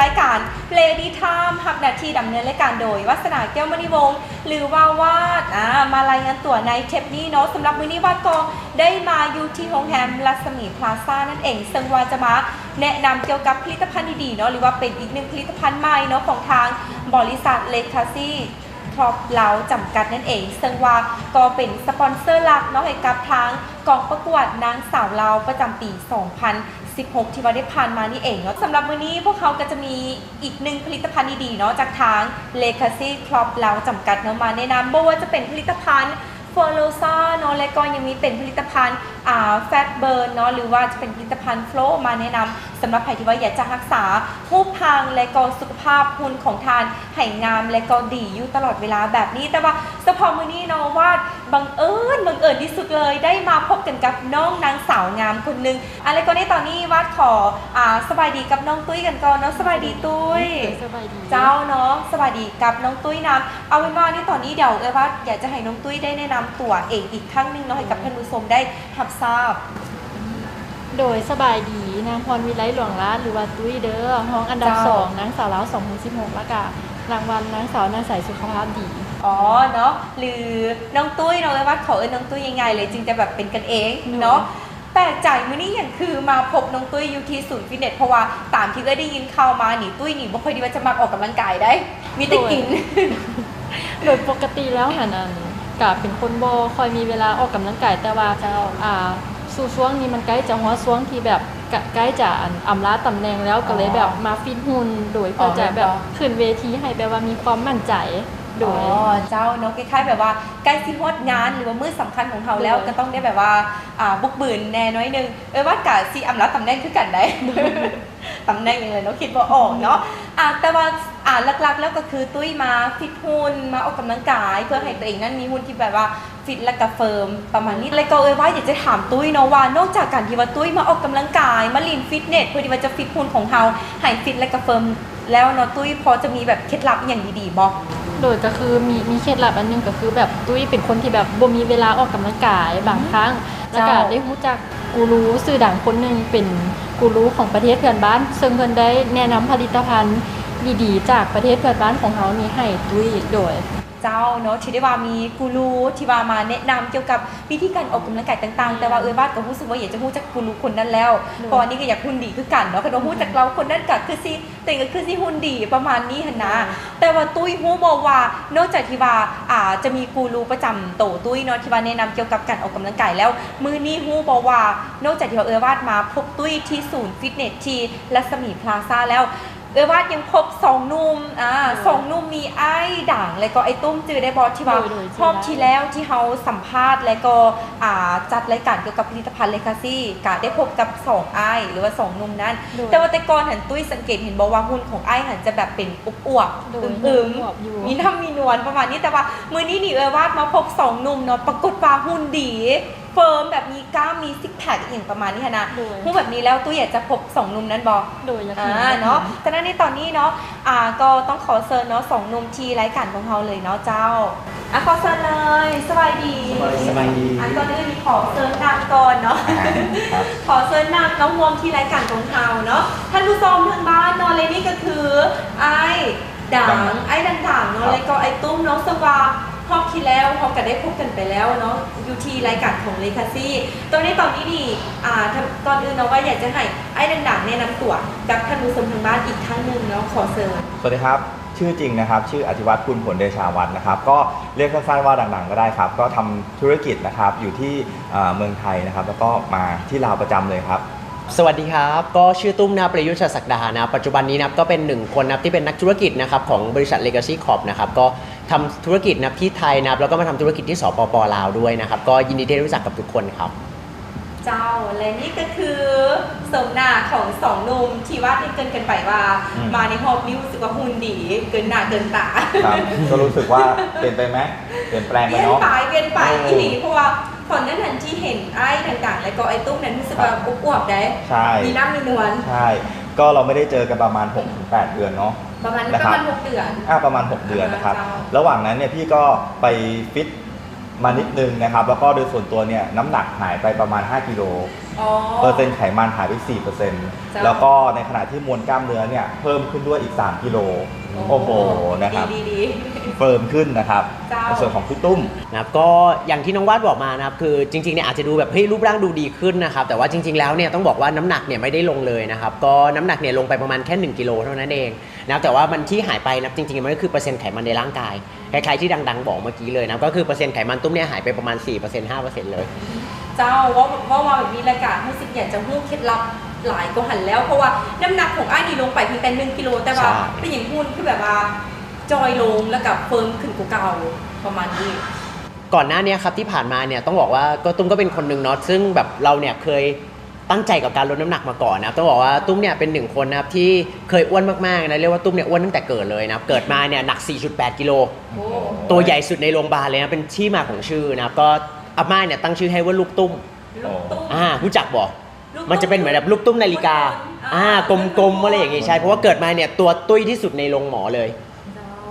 ລາຍການ Lady Time ຮັບໜ້າທີ່ດຳເນີນລາຍການໂດຍ ວາສະໜາ ແກ້ວມະນີວົງ ຫຼືວ່າວາດ ອາ ມາລາຍງານຕົວໃນເທບນີ້ເນາະ. ສຳລັບມື້ນີ້ວາດກໍໄດ້ມາຢູ່ທີ່ໂຮງແຮມລັດສະໝີພລາຊານັ້ນເອງ ເຊິ່ງວ່າຈະມາແນະນຳກ່ຽວກັບຜະລິດຕະພັນດີໆເນາະ ຫຼືວ່າເປັນອີກໜຶ່ງຜະລິດຕະພັນໃໝ່ເນາະ ຂອງທາງບໍລິສັດ Legacy Crop ລາວຈຳກັດນັ້ນເອງ ເຊິ່ງວ່າກໍເປັນສະປອນເຊີຫຼັກເນາະ ໃຫ້ກັບທາງກອງປະກວດນາງສາວລາວປະຈຳປີສອງພັນສິບຫົກ ທີ່ວ່າໄດ້ຜ່ານມານີ້ເອງເນາະ. ສຳລັບມື້ນີ້ພວກເຮົາກໍຈະມີອີກໜຶ່ງຜະລິດຕະພັນດີໆເນາະ ຈາກທາງ Legacy Crop ລາວຈຳກັດເນາະ ມາແນະນຳ ບໍ່ວ່າຈະເປັນຜະລິດຕະພັນ Ferrosa ເນາະ ແລະກໍຍັງມີເປັນຜະລິດຕະພັນ ອ່າ Fat Burn ເນາະ ຫຼືວ່າຈະເປັນຜະລິດຕະພັນ Flow ມາແນະນຳ ສຳລັບໃຜທີ່ວ່າຢາກຈະຮັກສາຮູບຮ່າງ ແລະກໍສຸຂະພາບຫຸ່ນຂອງທ່ານໃຫ້ງາມ ແລະກໍດີຢູ່ຕະຫຼອດເວລາແບບນີ້. ແຕ່ວ່າສະເພາະມື້ນີ້ເນາະ ວາດບັງເອີນ ບັງເອີນທີ່ສຸດເລີຍ ໄດ້ມາພົບກັນກັບນ້ອງນາງສາວງາມຄົນໜຶ່ງ. ອາ ແລະກໍໃນຕອນນີ້ວາດຂໍ ອາ ສະບາຍດີກັບນ້ອງຕຸ້ຍກັນກ່ອນເນາະ. ສະບາຍດີຕຸ້ຍ. ສະບາຍດີ. ເຈົ້າເນາະ ສະບາຍດີກັບນ້ອງຕຸ້ຍນຳ. ເອົາເປັນວ່າໃນຕອນນີ້ດຽວເອື້ອຍວາດຢາກຈະໃຫ້ນ້ອງຕຸ້ຍໄດ້ແນະນຳຕົວເອງອີກຄັ້ງໜຶ່ງເນາະ ໃຫ້ກັບທ່ານຜູ້ຊົມໄດ້ຮັບຊາບ. ໂດຍ ສະບາຍດີ ນາງພອນວິໄລ ຫຼວງລາດ ຫຼືວ່າຕຸ້ຍເດີ ຮອງອັນດັບສອງ ເຈົ້າ ນາງສາວລາວສອງພັນສິບຫົກ ແລ້ວກະລາງວັນນາງສາວໜ້າໃສສຸຂະພາບດີ. ອໍ ເນາະ ຫຼືນ້ອງຕຸ້ຍເນາະ ເອື້ອຍວາດຂໍເອີ້ນນ້ອງຕຸ້ຍງ່າຍໆເລີຍ ຈຶ່ງຈະແບບເປັນກັນເອງເນາະ. ໂດຍ ແປກໃຈມື້ນີ້ຫຍັງຄືມາພົບນ້ອງຕຸ້ຍຢູ່ທີ່ສູນຟິດເນດ ເພາະວ່າຕາມທີ່ເອື້ອຍໄດ້ຍິນຂ່າວມານີ້ ຕຸ້ຍນີ້ບໍ່ຄ່ອຍທີ່ວ່າຈະມັກອອກກຳລັງກາຍໃດ໋ ມີແຕ່ກິນ. ໂດຍ ໂດຍປົກກະຕິແລ້ວຫັ້ນ ອັນ ກະເປັນຄົນບໍ່ຄ່ອຍມີເວລາອອກກຳລັງກາຍ ແຕ່ວ່າ ເຈົ້າ ອ່າ ສູ່ຊ່ວງນີ້ມັນໃກ້ຈະຮອດຊ່ວງທີ່ແບບ ກະໃກ້ຈະ ອັນ ອຳລາຕຳແໜ່ງແລ້ວ ອໍ ກໍເລີຍແບບມາຟິດຫຸ່ນ ໂດຍ ອໍ ເພື່ອຈະແບບ ແມ່ນບໍ່ ຂຶ້ນເວທີໃຫ້ແບບວ່າມີຄວາມໝັ້ນໃຈ. ໂດຍ ອໍ ເຈົ້າເນາະ ຄ້າຍໆແບບວ່າໃກ້ຊິຮອດງານ ຫຼືວ່າມື້ສຳຄັນຂອງເຮົາແລ້ວ ໂດຍ ກໍຕ້ອງໄດ້ແບບວ່າ ອ່າ ບຸກບືນແດ່ໜ້ອຍໜຶ່ງ. ເອື້ອຍວາດກະຊິອຳລາຕຳແໜ່ງຄືກັນໃດ໋ ຕຳແໜ່ງຫຍັງແຫຼະເນາະ ຄິດບໍ່ອອກເນາະ. ອ່າ ແຕ່ວ່າ ອ່າ ຫຼັກໆແລ້ວກໍຄືຕຸ້ຍມາຟິດຫຸ່ນ ມາອອກກຳລັງກາຍ ເພື່ອໃຫ້ຕົວເອງນັ້ນມີຫຸ່ນທີ່ແບບວ່າ ຟິດ ແລະກະເຟີມປະມານນີ້. ແລະກໍເອື້ອຍວ່າຢາກຈະຖາມຕຸ້ຍເນາະວ່າ ນອກຈາກການທີ່ວ່າຕຸ້ຍມາອອກກຳລັງກາຍ ມາຫຼິ້ນຟິດເນດ ເພື່ອທີ່ວ່າຈະຟິດຫຸ່ນຂອງເຮົາໃຫ້ຟິດ ແລະກະເຟີມແລ້ວເນາະ ຕຸ້ຍພໍຈະມີແບບເຄັດລັບອີ່ຫຍັງດີໆບໍ່? ໂດຍ ກໍຄືມີ ມີເຄັດລັບອັນໜຶ່ງ ກໍຄືແບບຕຸ້ຍເປັນຄົນທີ່ແບບບໍ່ມີເວລາອອກກຳລັງກາຍ ອືມ ບາງຄັ້ງ ແລ້ວກະ ເຈົ້າ ໄດ້ຮູ້ຈັກກູຣູຊື່ດັງຄົນໜຶ່ງ ເປັນກູຣູຂອງປະເທດເພື່ອນບ້ານ ເຊິ່ງເພິ່ນໄດ້ແນະນຳຜະລິດຕະພັນດີໆຈາກປະເທດເພື່ອນບ້ານຂອງເຮົານີ້ໃຫ້ຕຸ້ຍ. ໂດຍ ເຈົ້າເນາະ ທີ່ໄດ້ວ່າມີກູຣູທີ່ວ່າມາແນະນຳກ່ຽວກັບວິທີການອອກກຳລັງກາຍຕ່າງໆ ແຕ່ວ່າເອື້ອຍວາດກໍຮູ້ສຶກວ່າຢາກຈະຮູ້ຈັກກູຣູຄົນນັ້ນແລ້ວ ໂດຍ ເພາະວ່ານີ້ກໍຢາກຫຸ່ນດີຄືກັນເນາະ ຄັນວ່າຮູ້ຈັກລາວຄົນນັ້ນກໍຄືຊິ ໂຕເອງກໍຄືຊິຫຸ່ນດີປະມານນີ້ຫັ້ນນະ. ໂດຍ ແຕ່ວ່າຕຸ້ຍຮູ້ບໍ່ວ່າ ນອກຈາກທີ່ວ່າ ອ່າ ຈະມີກູຣູປະຈຳໂຕຕຸ້ຍເນາະ ທີ່ວ່າແນະນຳກ່ຽວກັບການອອກກຳລັງກາຍແລ້ວ ມື້ນີ້ຮູ້ບໍ່ວ່າ ນອກຈາກທີ່ວ່າເອື້ອຍວາດມາພົບຕຸ້ຍທີ່ສູນຟິດເນດທີ່ລັດສະໝີພລາຊາແລ້ວ ເອື້ອຍວາດຍັງພົບສອງໜຸ່ມ ອ່າ ໂດຍ ສອງໜຸ່ມ ມີອ້າຍດັງ ແລະກໍອ້າຍຕຸ້ມ ຈື່ໄດ້ບໍ່? ທີ່ວ່າ ໂດຍ ໂດຍ ຮອບທີ່ແລ້ວທີ່ເຮົາສຳພາດ ແລະກໍ ອ່າ ຈັດລາຍການກ່ຽວກັບຜະລິດຕະພັນ Legacy ກະໄດ້ພົບກັບສອງອ້າຍ ຫຼືວ່າສອງໜຸ່ມນັ້ນ ໂດຍ ແຕ່ວ່າແຕ່ກ່ອນຫັ້ນ ຕຸ້ຍສັງເກດເຫັນບໍ່ວ່າຫຸ່ນຂອງອ້າຍຫັ້ນຈະແບບເປັນອວບໆ ໂດຍ ອຶມໆ ມີນ້ຳມີນວນປະມານນີ້ ແຕ່ວ່າມື້ນີ້ນີ້ເອື້ອຍວາດມາພົບສອງໜຸ່ມເນາະ ປາກົດວ່າຫຸ່ນດີ ເຟີມ ແບບມີກ້າມ ມີຊິກແພັກອີ່ຫຍັງປະມານນີ້ຫັ້ນນະ. ໂດຍ ຮູ້ແບບນີ້ແລ້ວ ຕຸ້ຍຢາກຈະພົບສອງໜຸ່ມນັ້ນບໍ່? ໂດຍ ຢາກເຫັນ ອ່າ ເນາະ. ສະນັ້ນໃນຕອນນີ້ເນາະ ອ່າ ກໍຕ້ອງຂໍເຊີນເນາະ ສອງໜຸ່ມທີ່ລາຍການຂອງເຮົາເລີຍເນາະເຈົ້າ. ອ່າ ຂໍເຊີນເລີຍ ສະບາຍດີ. ສະບາຍດີ. ອັນ ກ່ອນອື່ນນີ້ຂໍເຊີນນັ່ງກ່ອນເນາະ. ອ່າ ຄັບ ຂໍເຊີນນັ່ງເນາະ ຮ່ວມທີ່ລາຍການຂອງເຮົາເນາະ ທ່ານຜູ້ຊົມທາງບ້ານເນາະ. ແລະນີ້ກໍຄືອ້າຍ ດັງ ດັງ ອ້າຍດັງໆເນາະ ແລະກໍອ້າຍຕຸ້ມເນາະ ເຊິ່ງວ່າຮອບທີ່ແລ້ວເຮົາກໍໄດ້ພົບກັນໄປແລ້ວເນາະ ຢູ່ທີ່ລາຍການຂອງ Legacy. ແຕ່ໃນຕອນນີ້ນີ້ ອ່າ ກ່ອນອື່ນເນາະ ວ່າຢາກຈະໃຫ້ອ້າຍດັງໆແນະນຳຕົວກັບທ່ານຜູ້ຊົມທາງບ້ານອີກຄັ້ງໜຶ່ງເນາະ ຂໍເຊີນ. ສະຫວັດດີຄັບ ຊື່ຈິງນະຄັບ ຊື່ອະທິວັດ ພູນຜົນເດຊາວັດນະຄັບ ກໍຮຽກສັ້ນໆວ່າດັງໆກໍໄດ້ຄັບ ກໍທຳທຸລະກິດນະຄັບ ຢູ່ທີ່ ເອີ ເມືອງໄທນະຄັບ ແລ້ວກໍມາທີ່ລາວປະຈຳເລີຍຄັບ. ສະຫວັດດີຄັບ ກໍຊື່ຕຸ້ມນະ ປະຍຸດ ສະສັກດານະ ປັດຈຸບັນນີ້ນະ ກໍເປັນໜຶ່ງຄົນນະ ທີ່ເປັນນັກທຸລະກິດນະຄັບ ຂອງບໍລິສັດ Legacy Corp ນະຄັບ ກໍທຳທຸລະກິດນະ ທີ່ໄທນະ ແລ້ວກໍມາທຳທຸລະກິດທີ່ ສປປ ລາວ ດ້ວຍນະຄັບ ກໍຍິນດີທີ່ໄດ້ຮູ້ຈັກກັບທຸກຄົນຄັບ. ເຈົ້າ ແລະນີ້ກໍຄືໂສມໜ້າຂອງສອງໜຸ່ມທີ່ວ່າໄດ້ເກີ່ນກັນໄປວ່າ ອືມ ມາໃນຮອບນີ້ຮູ້ສຶກວ່າຫຸ່ນດີເກີນໜ້າເກີນຕາ. ຄັບ ກໍຮູ້ສຶກວ່າປ່ຽນໄປໄໝ? ປ່ຽນແປງໄປເນາະ. ປ່ຽນໄປ ປ່ຽນໄປ ໂອ້ ອີ່ຫຼີ ເພາະວ່າ ຕອນນັ້ນຫັ້ນທີ່ເຫັນອ້າຍດັງໆ ແລ້ວກໍອ້າຍຕຸ້ມນັ້ນ ຮູ້ສຶກວ່າ ອ່າ ອວບໆໄດ໋. ໃຊ່ ມີນ້ຳມີນວນ. ໃຊ່ ກໍເຮົາໄມ່ໄດ້ເຈີກັນປະມານຫົກເດືອນເນາະ. ປະມານ ນະຄັບ ປະມານຫົກເດືອນ. ອ່າ ປະມານຫົກເດືອນນະຄັບ. ອ່າ ເຈົ້າ ລະຫວ່າງນັ້ນເນຍ ພີ່ກໍໄປຟິດ ມານິດໜຶ່ງນະຄັບ ແລ້ວກໍໂດຍສ່ວນຕົວເນ່ຍ ນ້ຳໜັກຫາຍໄປປະມານຫ້າກິໂລ ອໍ ເປີເຊັນໄຂມັນຫາຍໄປສີ່ເປີເຊັນ ເຈົ້າ ແລ້ວກໍໃນຂະນະທີ່ມວນກ້າມເນື້ອເນ່ຍ ເພີ່ມຂຶ້ນດ້ວຍອີກສາມກິໂລ. ໂອ້ ໂອ້ໂຫ ນະຄັບ ດີໆໆ ເຟີມຂຶ້ນນະຄັບ ເຈົ້າ ໃນສ່ວນຂອງພີ່ຕຸ້ມ ນະຄັບ ກໍຢ່າງທີ່ນ້ອງວາດບອກມານະຄັບ ຄືຈິງໆ ເນ່ຍອາດຈະດູແບບ ເຮີ້ຍ ຮູບຮ່າງດູດີຂຶ້ນນະຄັບ ແຕ່ວ່າຈິງໆ ແລ້ວເນ່ຍຕ້ອງບອກວ່ານ້ຳໜັກເນ່ຍໄມ່ໄດ້ລົງເລີຍນະຄັບ ກໍນ້ຳໜັກເນ່ຍລົງໄປປະມານແຄ່ໜຶ່ງກິໂລເທົ່ານັ້ນເອງນະຄັບ ແຕ່ວ່າມັນທີ່ຫາຍໄປນະຄັບ ຈິງໆ ມັນກໍຄືເປີເຊັນໄຂມັນໃນຮ່າງກາຍ ຄ້າຍໆ ທີ່ດັງໆ ບອກເມື່ອກີ້ເລີຍນະຄັບ ກໍຄືເປີເຊັນໄຂມັນຕຸ້ມເນ່ຍຫາຍໄປປະມານສີ່ເປີເຊັນ ຫ້າເປີເຊັນເລີຍ. ເຈົ້າ ເວົ້າ ເວົ້າມາແບບນີ້ແລ້ວກະຮູ້ສຶກຢາກຈະຮູ້ເຄັດລັບຫຼາຍກວ່າຫັ້ນແລ້ວ ເພາະວ່ານ້ຳໜັກຂອງອ້າຍນີ້ລົງໄປພຽງແຕ່ໜຶ່ງກິໂລ ແຕ່ວ່າ ໃຊ່ ເປັນຫຍັງຫຸ່ນຄືແບບວ່າຈ່ອຍລົງ ແລ້ວກະເຟີມຂຶ້ນກວ່າເກົ່າ ປະມານນີ້. ກ່ອນໜ້າເນີ້ຍຄັບ ທີ່ຜ່ານມາເນ່ຍ ຕ້ອງບອກວ່າ ກໍ ຕຸ້ມກໍເປັນຄົນໜຶ່ງເນາະ ຊຶ່ງແບບເຮົາເນ່ຍເຄີຍ ຕັ້ງໃຈກັບການລົດນ້ຳໜັກມາກ່ອນນະຄັບ ຕ້ອງບອກວ່າຕຸ້ມເນ່ຍເປັນໜຶ່ງຄົນນະຄັບ ທີ່ເຄີຍອ້ວນມາກໆ ນະ ຮຽກວ່າຕຸ້ມເນ່ຍອ້ວນຕັ້ງແຕ່ເກີດເລີຍນະຄັບ ເກີດມາເນ່ຍໜັກສີ່ຈຸດແປດກິໂລ ໂອ້ ຕົວໃຫຍ່ສຸດໃນໂລງບານເລີຍນະ ເປັນທີ່ມາຂອງຊື່ນະຄັບ ກໍອາມ່າເນ່ຍຕັ້ງຊື່ໃຫ້ວ່າລູກຕຸ້ມ ລູກຕຸ້ມ ອ່າ ຮູ້ຈັກບໍ່? ລູກຕຸ້ມ ມັນຈະເປັນເໝືອນແບບລູກຕຸ້ມນາລິກາ ອ່າ ອ່າ ກົມໆ ອະໄລຢ່າງນີ້ ໃຊ່ ເພາະວ່າເກີດມາເນ່ຍຕົວຕຸ້ຍທີ່ສຸດໃນໂລງໝໍເລີຍ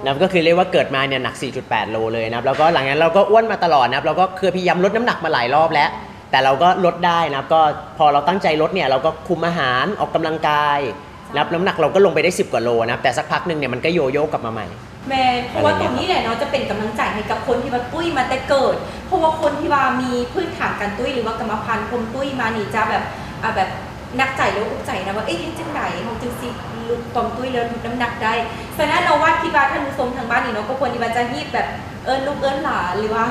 ເຈົ້າ ນະຄັບ ກໍຄືຮຽກວ່າເກີດມາເນ່ຍໜັກສີ່ຈຸດແປດໂລເລີຍນະຄັບ ແລ້ວກໍຫຼັງຈາກນັ້ນເຮົາກໍອ້ວນມາຕະຫຼອດນະຄັບ ເຮົາກໍເຄີຍພະຍາຍາມລົດນ້ຳໜັກມາຫຼາຍຮອບແລ້ວ ແຕ່ເຮົາກໍລົດໄດ້ນະຄັບ ກໍພໍເຮົາຕັ້ງໃຈລົດເນ່ຍ ເຮົາກໍຄຸມອາຫານ ອອກກຳລັງກາຍນະຄັບ ນ້ຳໜັກເຮົາກໍລົງໄປໄດ້ສິບກວ່າໂລນະຄັບ ແຕ່ສັກພັກໜຶ່ງເນ່ຍມັນກໍໂຍໂຍ່ກັບມາໃໝ່. ແມ່ນ ເພາະວ່າ ອາ ຕົວນີ້ແຫຼະເນາະ ຈະເປັນກຳລັງໃຈໃຫ້ກັບຄົນທີ່ວ່າຕຸ້ຍມາແຕ່ເກີດ ເພາະວ່າຄົນທີ່ວ່າມີພື້ນຖານການຕຸ້ຍ ຫຼືວ່າກຳມະພັນຄວາມຕຸ້ຍມານີ້ ຈະແບບ ອາ ແບບໜັກໃຈ ຫຼືວ່າອຸກໃຈນະວ່າ ເອີ ເຮັດຈັ່ງໃດເຮົາຈຶ່ງຊິຫຼຸດຄວາມຕຸ້ຍ ແລ້ວຫຼຸດນ້ຳໜັກໄດ້ ສະນັ້ນເນາະ ວາດຄິດວ່າທ່ານຜູ້ຊົມທາງບ້ານນີ້ເນາະ ກໍຄວນທີ່ວ່າຈະຮີບແບບ ເອີ້ນລູກເອີ້ນຫຼານ ຫຼືວ່າ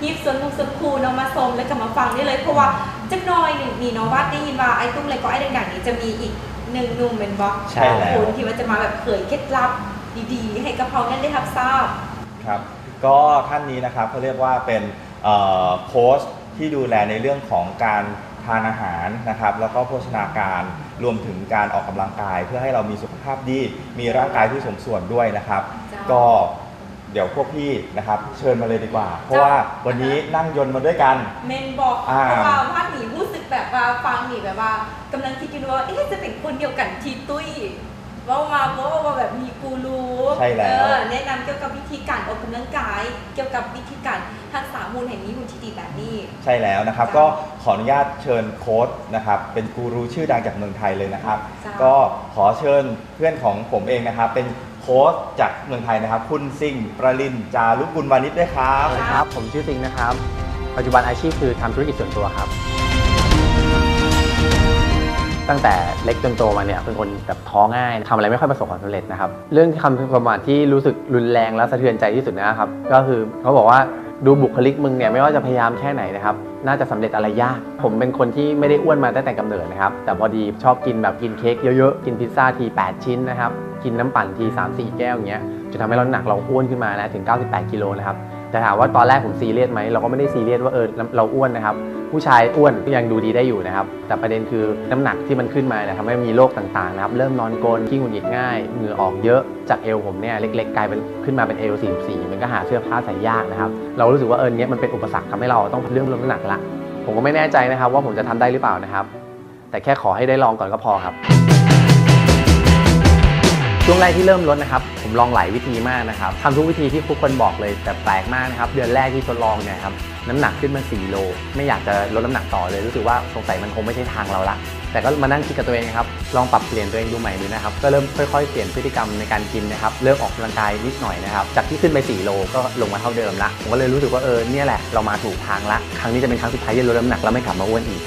ຮີບຊວນໝູ່ຊວນຄູ່ເນາະ ມາຊົມ ແລ້ວກໍມາຟັງໄດ້ເລີຍ ເພາະວ່າຈັກໜ້ອຍໜຶ່ງນີ້ເນາະ ວາດໄດ້ຍິນວ່າອ້າຍຕຸ້ມ ແລະກໍອ້າຍດັງໆນີ້ຈະມີອີກໜຶ່ງໜຸ່ມແມ່ນບໍ່? ໃຊ່ແລ້ວ ຄົນທີ່ວ່າຈະມາແບບເຜີຍເຄັດລັບດີໆ ໃຫ້ກັບເຮົານັ້ນໄດ້ຮັບຊາບ. ຄັບ ກໍທ່ານນີ້ນະຄັບ ເຂົາຮຽກວ່າເປັນ ເອີ ໂຄຊທີ່ດູແລໃນເລື່ອງຂອງການທານອາຫານນະຄັບ ແລ້ວກໍໂພຊະນາການ ລວມເຖິງການອອກກຳລັງກາຍ ເພື່ອໃຫ້ເຮົາມີສຸຂະພາບດີ ມີຮ່າງກາຍທີ່ສົມສ່ວນດ້ວຍນະຄັບ ເຈົ້າ ກໍ ດຽວພວກພີ່ນະຄັບ ເຊີນມາເລີຍດີກວ່າ ເພາະວ່າ ເຈົ້າ ວັນນີ້ນັ່ງຍົນມາດ້ວຍກັນ ແມ່ນບໍ່? ອ່າ ເພາະວ່າວັນນີ້ຮູ້ສຶກແບບວ່າຟັງນີ້ແບບວ່າກຳລັງຄິດຢູ່ວ່າ ເອະ ຈະເປັນຄົນດຽວກັນທີ່ຕຸ້ຍເວົ້າມາບໍ່ ວ່າແບບມີກູຣູ ໃຊ່ແລ້ວ ເອີ ແນະນຳກ່ຽວກັບວິທີການອອກກຳລັງກາຍ ກ່ຽວກັບວິທີການຮັກສາຫຸ່ນໃຫ້ມີຫຸ່ນທີ່ດີແບບນີ້. ໃຊ່ແລ້ວນະຄັບ ເຈົ້າ ກໍຂໍອະນຸຍາດເຊີນໂຄຊນະຄັບ ເປັນກູຣູຊື່ດັງຈາກເມືອງໄທເລີຍນະຄັບ ເຈົ້າ ກໍຂໍເຊີນ ເພື່ອນຂອງຜົມເອງນະຄັບ ເປັນໂຄຊຈາກເມືອງໄທນະຄັບ ຄຸນ ຊິງ ປະລິນ ຈາລຸກຸນວານິດ ດ້ວຍຄັບ. ສະຫວັດດີຄັບ ຜົມຊື່ ຊິງ ນະຄັບ ປັດຈຸບັນອາຊີບຄືທຳທຸລະກິດສ່ວນຕົວຄັບ. ຕັ້ງແຕ່ເລັກຈົນໂຕມາເນ່ຍ ເປັນຄົນແບບທໍງ່າຍ ທຳອະໄລໄມ່ຄ່ອຍປະສົບຄວາມສຳເລັດນະຄັບ. ເລື່ອງຄຳປະມາດທີ່ຮູ້ສຶກຮຸນແຮງ ແລະ ສະເທືອນໃຈທີ່ສຸດນະຄັບ ກໍຄືເຂົາບອກວ່າ ດູບຸກຄະລິກມຶງເນ່ຍ ໄມ່ວ່າຈະພະຍາຍາມແຄ່ໄຫນນະຄັບ ໜ້າຈະສຳເລັດອະໄລຍາກ. ຜົມເປັນຄົນທີ່ໄມ່ໄດ້ອ້ວນມາຕັ້ງແຕ່ກຳເນີດນະຄັບ ແຕ່ພໍດີຊອບກິນແບບ ກິນເຄັກເຍອະໆ ກິນພິດຊາທີແປດຊິ້ນນະຄັບ ກິນນ້ຳປັ່ນທີສາມສີ່ແກ້ວ ຢ່າງເງຍ ຈົນທຳໃຫ້ເຮົາ ນ້ຳໜັກເຮົາອ້ວນຂຶ້ນມານະ ເຖິງເກົ້າສິບແປດກິໂລນະຄັບ. ແຕ່ຖາມວ່າຕອນແລກຜົມຊີຣຽສໄໝ? ເຮົາກໍໄມ່ໄດ້ຊີຣຽສວ່າ ເອີ ເຮົາອ້ວນນະຄັບ ຜູ້ຊາຍອ້ວນກໍຍັງດູດີໄດ້ຢູ່ນະຄັບ ແຕ່ປະເດັນຄືນ້ຳໜັກທີ່ມັນຂຶ້ນມາເນ່ຍ ທຳໃຫ້ມີໂລກຕ່າງໆນະຄັບ ເລີ່ມນອນກົນ ຂີ້ຫງຸດຫງິດງ່າຍ ເຫື່ອອອກເຍອະ ຈາກເອວຜົມເນ່ຍເລັກໆ ກາຍເປັນ ຂຶ້ນມາເປັນເອວສີ່ສິບສີ່ ມັນກໍຫາເສື້ອຜ້າໃສ່ຍາກນະຄັບ. ເຮົາຮູ້ສຶກວ່າ ເອີ ເນີ້ຍມັນເປັນອຸປະສັກ ທຳໃຫ້ເຮົາຕ້ອງເລີ່ມລົດນ້ຳໜັກລະ. ຜົມກໍໄມ່ແນ່ໃຈນະຄັບວ່າ ຜົມຈະທຳໄດ້ຫຼືເປົ່ານະຄັບ ແຕ່ແຄ່ຂໍໃຫ້ໄດ້ລອງກ່ອນກໍພໍຄັບ. ຊ່ວງແລກທີ່ເລີ່ມລົດນະຄັບ ຜົມລອງຫຼາຍວິທີມາກນະຄັບ ທຳທຸກວິທີທີ່ທຸກຄົນບອກເລີຍ ແຕ່ແປກມາກນະຄັບ ເດືອນແລກທີ່ທົດລອງເນ່ຍຄັບ ນ້ຳໜັກຂຶ້ນມາສີ່ໂລ ໄມ່ຢາກຈະລົດນ້ຳໜັກຕໍ່ເລີຍ ຮູ້ສຶກວ່າສົງໄສມັນຄົງໄມ່ໃຊ່ທາງເຮົາລະ. ແຕ່ກໍມານັ່ງຄິດກັບຕົວເອງນະຄັບ ລອງປັບປ່ຽນຕົວເອງດູໃໝ່ດູນະຄັບ ກໍເລີ່ມຄ່ອຍໆປ່ຽນພຶດຕິກຳໃນການກິນນະຄັບ ເລີ່ມອອກກຳລັງກາຍນິດໜ້ອຍນະຄັບ ຈາກທີ່ຂຶ້ນໄປສີ່ໂລ ກໍລົງມາເທົ່າເດີມລະ. ຜົມກໍເລີຍຮູ້ສຶກວ່າ ເອີ ເນີ້ຍແຫຼະ ເຮົາມາຖືກທາງລະ ຄັ້ງນີ້ຈະເປັນຄັ້ງສຸດທ້າຍທີ່ລົດນ້ຳໜັກ ແລ້ວໄມ່ກັບມາອ້ວນອີກ.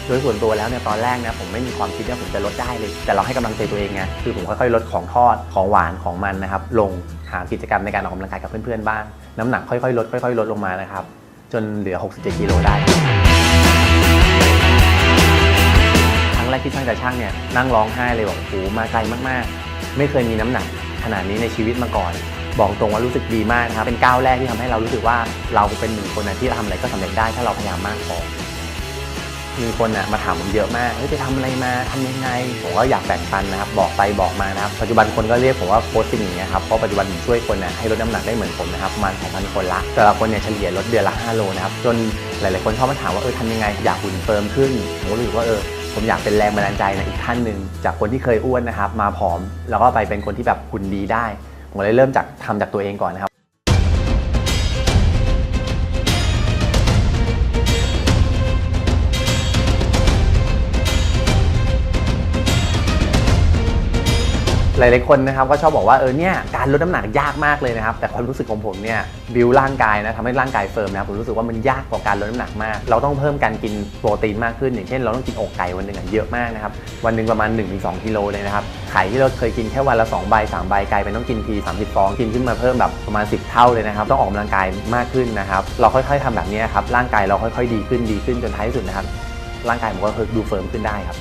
ໂດຍສ່ວນຕົວແລ້ວເນ່ຍ ຕອນແລກນະ ຜົມໄມ່ມີຄວາມຄິດວ່າຜົມຈະລົດໄດ້ເລີຍ ແຕ່ເຮົາໃຫ້ກຳລັງໃຈຕົວເອງໄງ ຄືຜົມຄ່ອຍໆ ລົດຂອງທອດ ຂອງຫວານ ຂອງມັນນະຄັບ ລົງ ຫາກິດຈະກຳໃນການອອກກຳລັງກາຍກັບເພື່ອນໆ ບ້າງ. ນ້ຳໜັກຄ່ອຍໆ ລົດ ຄ່ອຍໆ ລົດລົງມານະຄັບ ຈົນເຫຼືອຫົກສິບເຈັດກິໂລໄດ້. ຄັ້ງແລກທີ່ຊັ່າງຕາຊ່າງເນ່ຍ ນັ່ງຮ້ອງໄຫ້ເລີຍ ແບບ ໂອ້ໂຫ ມາໄກມາກໆ ໄມ່ເຄີຍມີນ້ຳໜັກຂະໜາດນີ້ໃນຊີວິດມາກ່ອນ. ບອກຕົງວ່າຮູ້ສຶກດີມາກນະຄັບ ເປັນກ້າວແລກທີ່ທຳໃຫ້ເຮົາຮູ້ສຶກວ່າ ເຮົາເປັນໜຶ່ງຄົນນະ ທີ່ທຳອະໄລກໍສຳເລັດໄດ້ ຖ້າເຮົາພະຍາຍາມມາກພໍ. ມີຄົນນະມາຖາມຜົມເຍອະມາກ ເຮີ້ຍ ໄປທຳອະໄລມາ? ທຳຍັງໄງ? ຜົມກໍຢາກແບ່ງປັນນະຄັບ ບອກໄປບອກມານະຄັບ. ປັດຈຸບັນຄົນກໍຮຽກຜົມວ່າ ໂຄຊຊິງ ຢ່າງເງຍຄັບ ເພາະປັດຈຸບັນຜົມຊ່ວຍຄົນນະ ໃຫ້ລົດນ້ຳໜັກໄດ້ເໝືອນຜົມນະຄັບ ປະມານສອງພັນຄົນລະ. ແຕ່ລະຄົນເນ່ຍ ສະເລ່ຍລົດເດືອນລະຫ້າໂລນະຄັບ ຈົນຫຼາຍໆຄົນຊອບມາຖາມວ່າ ເອີ ທຳຍັງໄງ ຢາກຫຸ່ນເຟີມຂຶ້ນ? ຜົມກໍຮູ້ສຶກວ່າ ເອີ ผมอยากเป็นแรงบันดาลใจนะอีกท่านหนึ่ง จากคนที่เคยอ้วนนะครับ มาผอม แล้วก็ไปเป็นคนที่แบบหุ่นดีได้ ผมก็เลยเริ่มจากทำจากตัวเองก่อนนะครับ หลายๆคนนะครับก็ชอบบอกว่า เออ เนี่ย การลดน้ำหนักยากมากเลยนะครับ แต่ความรู้สึกของผมเนี่ย บิลร่างกายนะ ทำให้ร่างกายเฟิร์มนะครับ ผมรู้สึกว่ามันยากกว่าการลดน้ำหนักมาก เราต้องเพิ่มการกินโปรตีนมากขึ้น อย่างเช่น เราต้องกินอกไก่วันหนึ่งอะเยอะมากนะครับ วันหนึ่งประมาณ หนึ่งถึงสอง กิโลเลยนะครับ ไข่ที่เราเคยกินแค่วันละ สอง ใบ สาม ใบ กลายเป็นต้องกินที สามสิบ ฟอง กินขึ้นมาเพิ่มแบบประมาณ สิบ เท่าเลยนะครับ ต้องออกกำลังกายมากขึ้นนะครับ เราค่อยๆทำแบบนี้ครับ ร่างกายเราค่อยๆดีขึ้น ดีขึ้น จนท้ายที่สุดนะครับ ร่างกายผมก็คือดูเฟิร์มขึ้นได้ครับ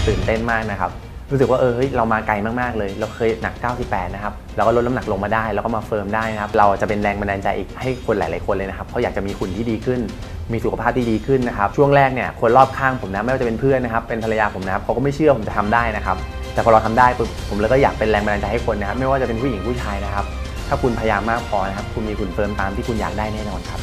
ตื่นเต้นมากนะครับ รู้สึกว่า เออ เฮ้ย เรามาไกลมากๆเลย เราเคยหนัก เก้าสิบแปด นะครับ เราก็ลดน้ำหนักลงมาได้ แล้วก็มาเฟิร์มได้นะครับ เราจะเป็นแรงบันดาลใจอีกให้คนหลายๆคนเลยนะครับ เขาอยากจะมีหุ่นที่ดีขึ้น มีสุขภาพที่ดีขึ้นนะครับ ช่วงแรกเนี่ย คนรอบข้างผมนะ ไม่ว่าจะเป็นเพื่อนนะครับ เป็นภรรยาผมนะครับ เขาก็ไม่เชื่อผมจะทำได้นะครับ แต่พอเราทำได้ปุ๊บ ผมเลยก็อยากเป็นแรงบันดาลใจให้คนนะครับ ไม่ว่าจะเป็นผู้หญิงผู้ชายนะครับ ถ้าคุณพยายามมากพอนะครับ คุณมีหุ่นเฟิร์มตามที่คุณอยากได้แน่นอนครับ